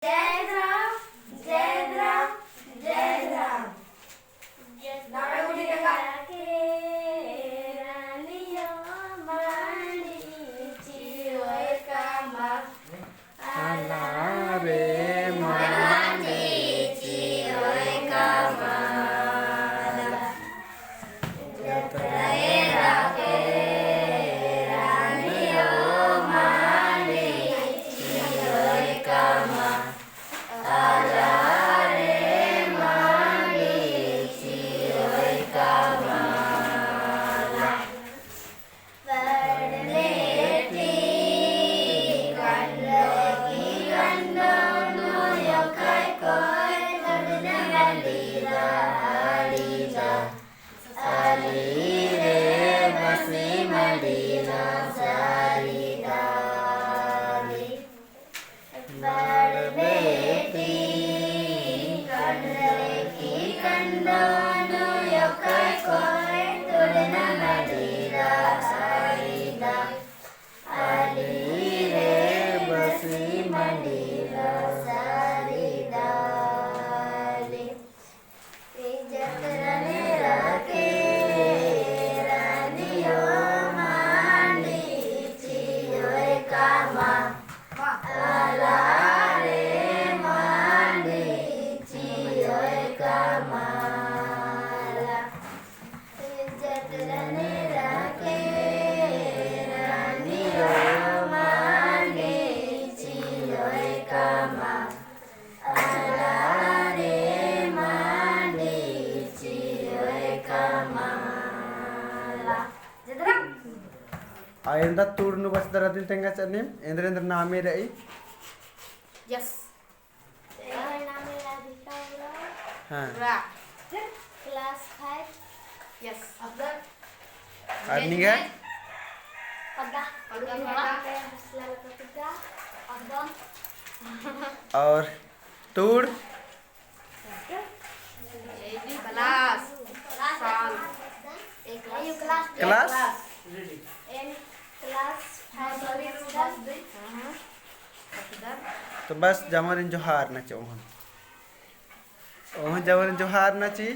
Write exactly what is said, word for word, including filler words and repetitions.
जय धरम, जय धरम, जय धरम। आला रे मांडी चिओय कमला। जतरा एरा के रानी ओ मांडी चिओय कमला। आला रे मांडी चिओय कमला। बड़ बेटी कंडो की कंडो नू योखय कोय तोड़ना मलीरा आली दा। आली रे बसी मलीरा सारी दारी। बड़ बेटी कंडो की कंडो नू योखय कोय तोड़ना मलीरा सारी दा। आली रे बसी मलीरा सारी दारी। जतरा एरा के रानी ओ मांडी चिओय कमला। आला रे मांडी चिओय कमला। जतरा एरा के रानी ओ मांडी चिओय कमला। आला रे मांडी चिओय कमला। आ एन्दा तुड़ नू बचदर अदिन तेंगा चनिम, एन्देर एन्देर नामे रई। Yes। एंग्है नामे राधिका उराँव। हाँ। उराँव। Class five। Yes। अब्दुल। और निंग्है? पद्दा। पद्दा। हसला लता पद्दा। अब्दुल। और तुड़? Class। Class? Class five। हाँ। तो बस जमरिन जोहार नची ओहन। ओहन जमरिन जोहार नची।